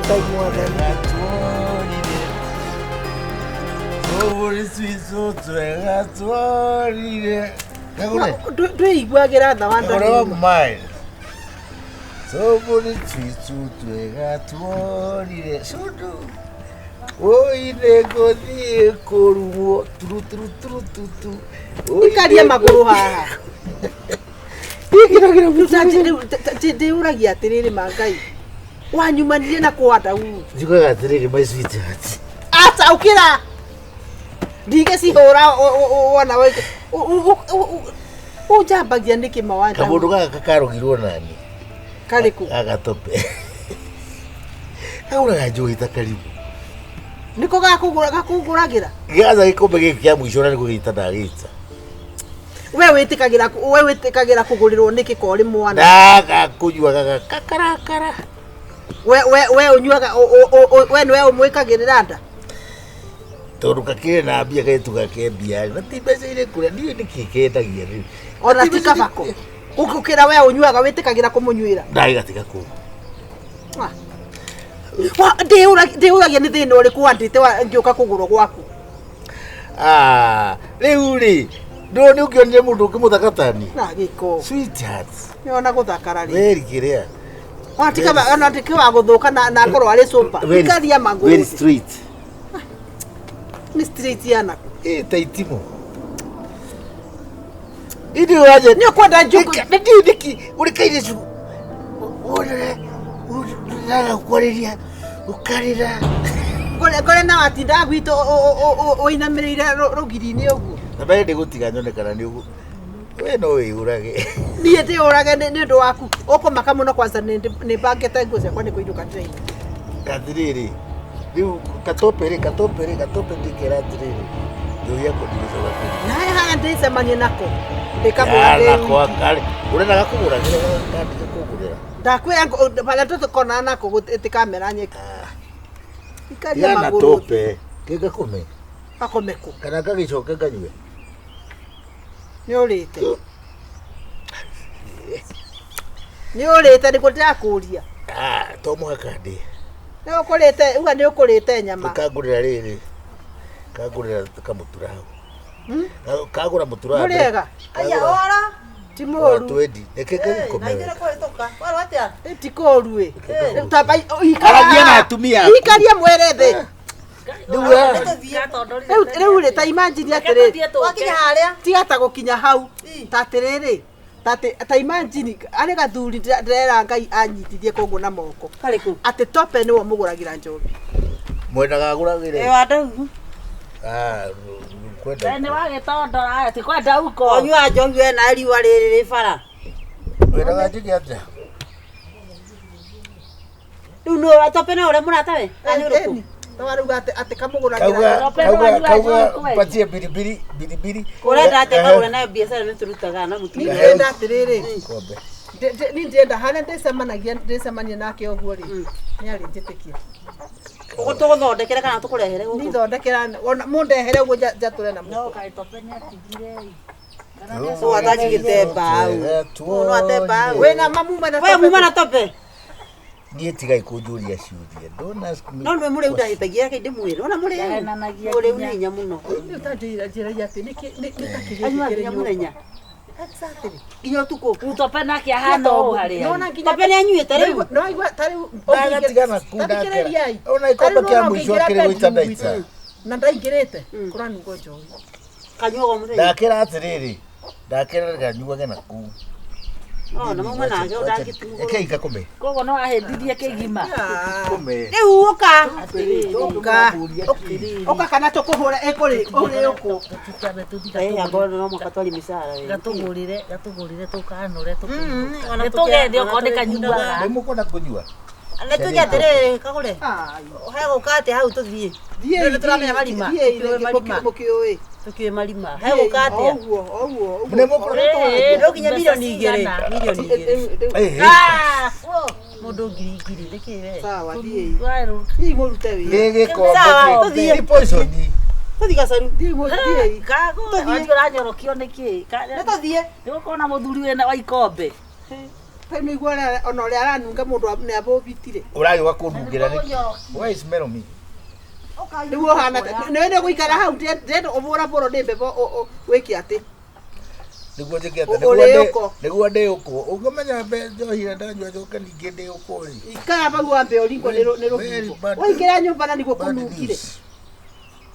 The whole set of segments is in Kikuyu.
Ngai mwathani. Twega tworire. Kagure. Ndwĩiguagĩra tha wa Kagure ndani. mine. Tũbũri twitũ twega tworire. Cundu. Oi nĩngũthiĩ kũrumwo turu turu turu tutu. Oi Ikaria nĩngũ- magũrũ haha. Ikĩragĩra Rĩu ta rĩu ndĩũragia atĩrĩrĩ ma Ngai. Wanyumanire na kwanda uu. Njugaga atĩrĩrĩ my sweetheart. Aca ũkĩra. Ndigĩcihũra wona ũnjambagia nĩkĩ mawanda. Kamũndũ gaka karũgirwo nani? Karĩkũ? Gaka tope. Kagũraga njohi ta karibu. Nĩko gakũgũra gakũgũragĩra. Gĩaca gĩkombe gĩkĩ kĩa mũico na nĩguo gĩita ndagĩita. We wĩtĩkagĩra we wĩtĩkagĩra kũgũrĩrwo nĩkĩ korĩ mwana. Ndagakũnyua gaga kakarakara. We we we ũnyuaga we nĩwe ũmwĩkagĩrĩra nda. Tondũ kakĩrĩ na mbia gaitu gake mbia na ti mbeca irĩ kũrĩa ndiũĩ nĩkĩ kendagia rĩu. Ona ti kabako. Ũkĩra we ũnyuaga wĩtĩkagĩra kũmũnyuĩra. Ndagĩgatiga kũu. Ah. Wa ndĩũragia nĩ thĩna ũrĩkũ wandĩte ngĩũka kũgũrwo gwaku. Ah, rĩu rĩ ndũĩ nĩ ũngĩonire mũndũ ũngĩ mũthaka tani. Na gĩko. Sweetheart. Nĩona gũthakara rĩ. Very kĩrĩa. Ona ti kaba ona ti wa gũthũka na na akorwo arĩ sopa. Very- Ikaria Very magũrũ. straight. Nĩ straight yana. Ĩ ta itimũ. Indi waje. Nĩ ũkwenda njũkũ. Nĩ ndiũĩ nĩkĩ ũrĩ kairĩtu. Wonere ũraga kwarĩria ũkarĩra. Ngore ngore na watindaga gwitũ ũinamĩrĩire rũgiri-inĩ ũguo. Na mbere ndĩgũtiga nyone kana nĩ ũguo. We no wĩyũrage. Niĩ ndĩũrage nĩ ũndũ waku. Ũkũmaka mũno kwanza nĩ bangĩte nguo ciakwa nĩ kũinũka ndĩrainũka. Atĩrĩrĩ, rĩu katope rĩ katope rĩ katope ndĩkera atĩrĩrĩ njohi yakwa ndigũcoka kũnyua. Na haha harĩa ndĩcemanie nako. Ndĩkamũra ndĩ Nako wiki. akarĩ ũrenda gakũgũra kĩrĩa kandi gakũgũrĩra. Ndakwĩra harĩa tũkonana nako ĩtĩkamera nyeki. Ikaria Tiga na magũrũ. tope kĩngakũme Gakome kũ? kana gagĩcoke nganyue. Nĩ ũrĩte. Nĩ ũrĩte nĩguo ndĩrakũria. Ah, to mũhaka ndĩe. Nĩ ũkũrĩte uga nĩ ũkũrĩte nyama. Kangũrĩra rĩrĩ kangũrĩra kamũtura hau. Kagũra mũtura Mũrĩega? Aya ora. Ti mũru. Twendi reke Na gagĩkome. ithuĩ kũhĩtũka. Kwarwo atĩa? Ĩ, Ti kũru ĩ. Rĩu tamba ikara Aragia na atumia aku. Ikaria mwere thĩ. Rĩu we- Rĩu rĩu rĩ ta imagine atĩrĩrĩ. Wakinya harĩa. Tiga ta gũkinya hau. Ta atĩrĩrĩ. Ta atĩ ta imagine arĩ gathuri ndĩrera Ngai anyitithie koguo na moko. Karĩkũ? Atĩ tope nĩwe ũmũgũragĩra njohi. Mwendaga agũragĩre. Ĩ wa ndau. Ah, kwenda. Nĩ wagĩtondora ti kwenda uko. Ũnyua njohi we na riũa rĩrĩ rĩ bara. Wendaga njĩke atĩa? Rĩu nũ tope no ũrĩa mũratawe? Kana nĩ ũrĩkũ? Ĩni. No arauga atĩ atĩ kamũgũragĩra. Kauga Tope kauga wanyua kauga njohi kweli. patie biribiri biribiri. Ũrenda atĩa Eh, kagũra nayo biacara nĩ tũrutaga na Niĩ mũtumia. ndĩrenda atĩrĩrĩ. Kombe. Niĩ ndĩrenda harĩa ndĩcemanagia ndĩcemania nake ũguo rĩ. Nĩ arĩnjĩtĩkia. Tũgũthondekere kana tũkũrehere gũkũ? Nithondekera ona mũndehere ũguo njatũre na No mũhuko. kaĩ tope nĩ atigire ĩ. Ũũ atanjigĩte mbaũ. Ũũ no ate mbaũ. Wĩna mamuma na We tope muma na tope. Niĩ tigai kũnjũria ciũria. Don't ask me. No nĩ mũrĩu ndahĩtagia reke ndĩmwĩre. Ona mũrĩu. Ndahenanagia Mũrĩu nĩ nginya. hinya mũno. Rĩu ta njĩra njĩragia atĩ nĩkĩ nĩ ta kĩrĩa Anyua kĩrĩ nginya nyũmba. mũthenya. Exactly. Nginya ũtukũ. Rĩu tope nake ahana ũũ harĩa. Nona nginya Tope nĩ anyuĩte rĩu. No aigua ta rĩu Ndagatigana kuu ndakera. Thikĩrĩriai. Ona ikombe Ta rĩu kĩa nona mũico ũngĩingĩra akĩrĩ gũita bedroom ndaita. gwitũ, Na ndaingĩrĩte kũranungwo njohi. Kanyuaga o mũthenya. Ndakera atĩrĩrĩ. Ndakera nganyuage na kuu. Oh, na mauma nake ũndangĩtigwo. Reke ikakome. Koguo no ahĩtithie kĩgima. Kome. Rĩu ũka. Ũka. Ũka kana tũkũhũra ĩkũrĩ ũrĩ ũkũ. Tũtambe tũthiĩ Eh, anga no mũhaka twari mĩcara we. gatũgũrĩre gatũgũrĩre tũkanũre Ona tũkũrĩre tũgethe okorwo nĩ kanyuaga. Nĩ mũkwenda kũnyua? Nĩ tuge atĩrĩrĩ kagũre. Ai. He gũka atĩa hau tũthiĩ. Thiĩi Nĩ tũramenya marima. Thiĩi Tũkiũĩ rĩngĩ marima. mũkĩũĩ. Tũkiũĩ marima. He gũka atĩa. Ũguo ũguo ũguo. Nĩ mũkũrora Rĩu nginya milioni 2. Milioni 2. Eh, Ah, Mũndũ 2,000 nĩkĩ we? Sawa thiĩi. Waru. Thiĩi mũrute wĩra. Nĩ gĩkombe. Sawa, kĩ- tũthiĩ. Nĩ poison. Tũthiĩ gacaru. Thiĩi thiĩi. Kago, wathi ũranyorokio nĩkĩ? Nĩ tũthiĩ. Nĩ gũkorwo na mũthuri wĩna wa ikombe. Rĩu nĩguo ona ũrĩa aranunga mũndũ nĩ abũbitire. Ũragĩũka kũndungĩra nĩkĩ? Why smell me? Rĩu ũhana nĩwe nĩ ũgũikara hau ndĩrenda ũbũrabũrwo nĩ mbembe wĩke atĩ. Nĩguo njĩke atĩ Ũrĩũkwo. Nĩguo ndĩũkwo. Ũngĩmenya njohi ĩrĩa ndanyua njoke ningĩ ndĩũkwo ĩ. Ikara hau wambe ũringwo nĩ Very rũhuho. bad- Waingĩra nyũmba na nĩguo bad kũnungire. news.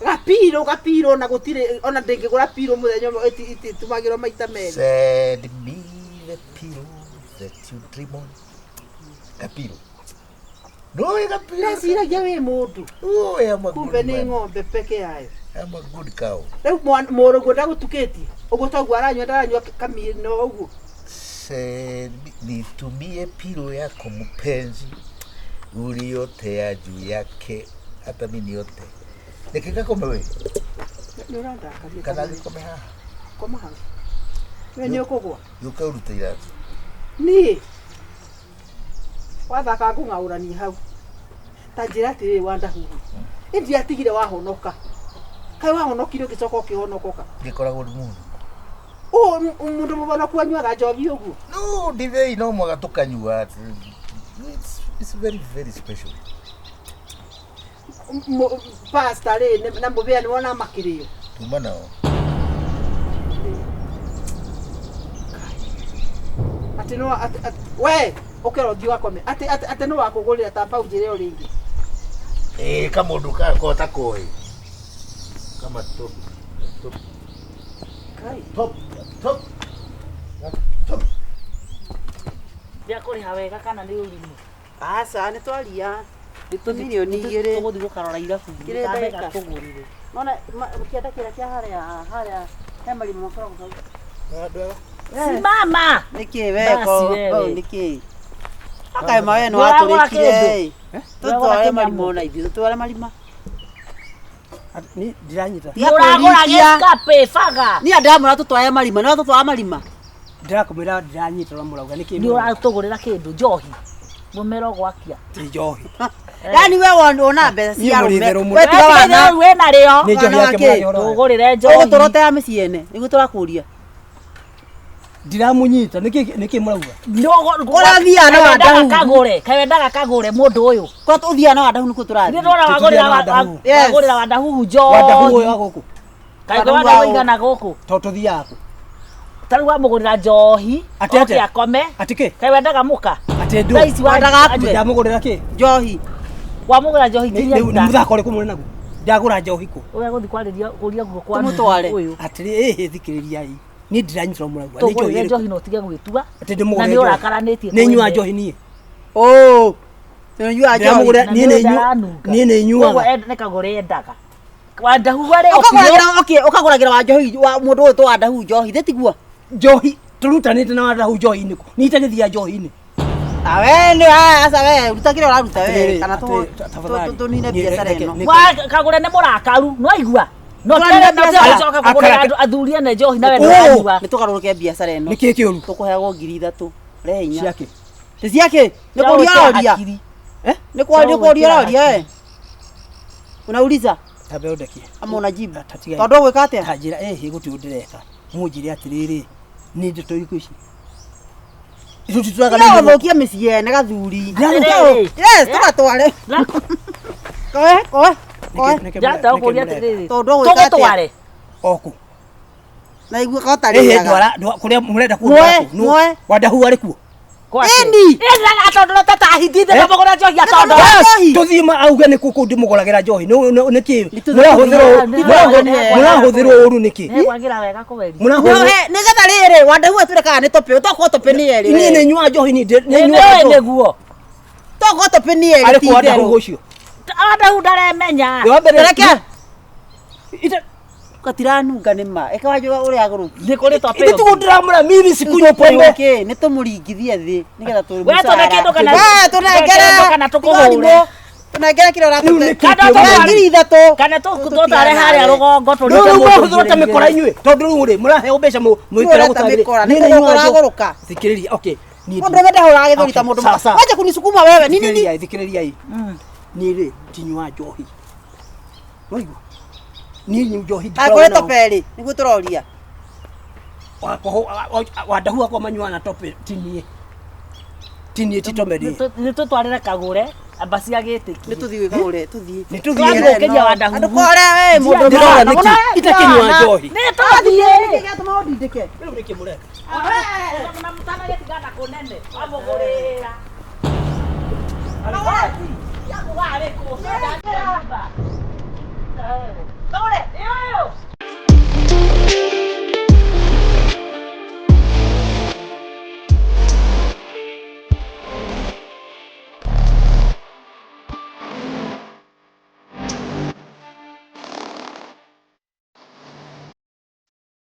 Gapiro gapiro na gũtirĩ ona ndĩngĩgũra piro mũthenya ũmwe ĩtũmagĩrwo maita merĩ. Send me the pillow that you dream on. Kapiro. No, kapiro. Ndeciragia wĩ mũndũ. Oh, I am a Kumbe good nĩ man. ng'ombe peke yayo. I am a good cow. Rĩu mũrũguo ndagũtukĩtie. Ũguo toguo aranyua ndaranyua kamino ũguo. Send me, nitumie pilo yako mpenzi uliotea juu yake hata mimi niote. Nikikakome we Nĩ ũrandakaria. kana gĩkome haha Koma hau. We nĩ ũkũgwa. gĩũke ũrute iratũ. Niĩ wathaka ngũng'aũrania hau. Ta njĩra atĩrĩrĩ Wandahuhu. Ĩndĩ atigire wahonoka. Kaĩ wahonokire ũgĩcoka ũkĩhonokoka. Ngĩkoragwo ndĩ mũndũ. Ũũ mũndũ mũhonoku anyuaga njohi ũguo. No, ndibei no mwaka tũkanyua. It's very very special. Pastor rĩ na mũbĩa nĩ wona makĩrĩo. Tuma nao. Atĩ no we ũkĩra ũthiĩ wakome. Atĩ atĩ no wakũgũrĩra ta mbau njĩre o rĩngĩ. Ĩĩ kamũndũ gakoo ta koĩ. Kama top top Kai. top top top. Nĩ akũrĩha wega kana nĩ ũrimũ? Aca nĩ twaria. Mirioni igĩrĩ. Tũgũthiĩ gũkarora irabu. Kĩrĩ Kambe ndagĩka. gatũgũrĩre. Nona kĩanda kĩrĩa kĩa harĩa harĩa he marima makoragwo hau. Simama. Nĩkĩ we ko Basi wewe. hau nĩkĩ? Akae mawe no Nĩũragũra atũrĩkire. kĩndũ? Tũtware Nĩũragũra marima kĩnyamũ? ona ithuĩ tũtware marima. Ni ndiranyita. Tiga Nĩũragũra kwĩrikia. gĩkape baga. Niĩ ndamwĩra tũtware marima, nĩ tũtwara marima. Ndĩrakũmwĩra ndiranyita ũrĩa mũrauga nĩkĩ Nĩ ũratũgũrĩra kĩndũ njohi. Mũmero gwakia. Ti njohi. Yaani we wona mbeca Niĩ cia mũrĩ arũme. itherũ mũno. We tiga wana. Rĩu wĩna rĩo. Nĩ njohi Wana yake wa kĩ? mũragia ũhoro wayo. Tũgũrĩre njohi. Ũgũtũrotea mĩciĩ ene nĩguo tũrakũria. Ndiramunyita nĩkĩ nĩkĩ mũrauga? Ũrathiaga na Wandahu. Kagũre, kaĩ wendaga kagũre mũndũ ũyũ. Kũrĩa tũthiaga na Wandahu nĩkuo Nĩ tũrathiĩ. ndona Tũthiaga wagũrĩra na Wandahu. Yes. wagũrĩra Wandahuhu Wandahu ũyũ njohi. wa gũkũ. Kaĩ Wandahu Wandahu wa igana gũkũ. To tũthiaga kũ? Ta rĩu wamũgũrĩra njohi. Atĩ Oke atĩa? akome. Atĩ kĩ? Kaĩ wendaga mũka. Atĩ ndũ. Thaa ici Wendaga akue. Ndamũgũrĩra kĩ? Njohi. Wamũgũrĩra njohi Nĩ nginya nĩ ita. mũthako ũrĩkũ mũrĩ naguo? Ndagũra njohi kũ? Ũrĩa gũthiĩ kwarĩria kũria guo kwa Tũmũtware. ũyũ. Atĩrĩ ĩhĩ thikĩrĩriai. Niĩ ndiranyita ũrĩa mũrauga. Nĩ njohi Tũgũrĩre ĩrĩkũ? njohi na ũtige gwĩtua. Atĩ Na ndĩmũgũrĩre nĩ njohi. ũrakaranĩtie. Nĩ nyuaga njohi niĩ. Oo. Tũnyua njohi. Ndĩramũgũrĩra niĩ nĩ niĩ nĩ nyuaga. Nĩ kagũre endaga. Wandahu arĩ Ũkagũragĩra okay, ũkagũragĩra wa njohi wa mũndũ ũyũ twa Wandahu njohi thĩ tiguo? Njohi tũrutanĩte na Wandahu njohi-inĩ kũ? Niĩ itagĩthiaga njohi-inĩ. Ah we nĩ aca we ruta kĩrĩa ũraruta we Atĩrĩrĩ, kana atĩrĩrĩ, tafadhali. tũnine Niĩ biacara reke- ĩno. nĩ- Wa kagũre nĩ mũrakaru, nĩ waigua? No Tũranine tene no biacara. gũcoka kũgũrĩra Akara- andũ athuri ene njohi na we Ũũ. ndũranyua. Nĩ tũgarũrũke biacara ĩno. Nĩkĩ kĩũru? Tũkũheagwo 3,000. Rehe inya. Ciakĩ? Ti ciakĩ? Nĩ kũria ũroria. Hakiri. Nĩ kũria kũria ũroria we. Unauliza Tambe ũndekie. ama unajibu? Ta tigai. Tondũ ũgwĩka atĩa? Ta njĩra ĩhĩ gũtirĩ ũndũ ndĩreka. Mũnjĩre atĩrĩrĩ, nĩ ndeto irĩkũ ici? Ithuĩ titũraga Tiga gũthũkia mĩciĩ ene gathuri. Atĩrĩrĩ. Yes, tũgatware. Koe, koe, koe. Ndĩrenda gũkũria atĩrĩrĩ. Tondũ ũgwĩka atĩa? Tũgũtware. Oku. Na igua kota Ĩhĩ rĩaga. ndwara kũrĩa mũrenda Muoe, muoe. Wandahu arĩ kuo. Ĩni. Tondũ tatahithite ndamũgũra njohi atondũ. Njohi. Tũthiĩ ma auge nĩ kũ kũu ndĩmũgũragĩra njohi. Nĩkĩ? Nĩ Mũrahũthĩrwo tũthiĩ- mũrahũthĩrwo ũru nĩkĩ? Nĩkwagĩra wega kũgeria. Mũrahũthĩrwo Nĩgetha rĩrĩ Wandahu atwĩre kana nĩ topĩ tokorwo topĩ nĩ erĩ Niĩ we. nĩ nyuaga njohi niĩ nĩ Nĩ nyuaga nĩũĩ njohi. nĩguo. Tokorwo topĩ nĩ erĩ Arĩ ti kuo Wandahu itherũ. ũcio. Wandahu ndaremenya. Wa mbere Reke. Ite Gatiranunga nĩ ma. Eka wanjũa ũrĩa agũrũki. Nĩ kũrĩ topĩ. ithe tiguo ndĩramwĩra mimi sikunywa pombe. Kĩ nĩ tũmũringithie thĩ nĩgetha tũ We tũne kĩndũ kana- We tũnengere kĩndũ kana tũkũhũre. Tũnengere kĩrĩa Rĩu ũratũte. nĩ kĩ Kana kĩũru? We 3,000. Kana tũtware harĩa rũgongo Rĩu tũrute rĩu mũndũ mũrahũthĩrwo ta igĩrĩ mĩkora inyuĩ tondũ rĩu rĩ mũraheo mbeca mũikara Ũreta mĩkora, Niĩ nĩ nĩ nyuaga kũgũrũka njohi. ũragũrũka. Thikĩrĩria, okay. Niĩ Mũndũ ũrĩa ndahũraga gĩthũri ta Okay, mũndũ sawa, sawa. Wacha kunisukuma wewe. Nini nini? Thikĩrĩriai, thikĩrĩriai. Niĩ rĩ ndinyuaga njohi. Waigua? Niĩ nyu njohi ndikoragwo Akũrĩ nayo. topeli nĩguo tũroria. Wandahu akwa manyuaga na tope ti niĩ. Ti niĩ ti Tome rĩ. Nĩ tũtwarĩre kagũre amba cia gĩtĩki. Nĩ tũthiĩ gwĩkagũre tũthiĩ. Nĩ tũthiĩ. Twagũkĩria wa ndahuhu. Ndũkore we mũndũ. Ndĩrora nĩkĩ itakĩnyua njohi. Nĩ tũthiĩ. Nĩkĩ gĩatũma ũndindĩke? Rĩu nĩkĩ mũreka? Na mũtanagĩtigana kũnene wamũgũrĩra. Kagũre.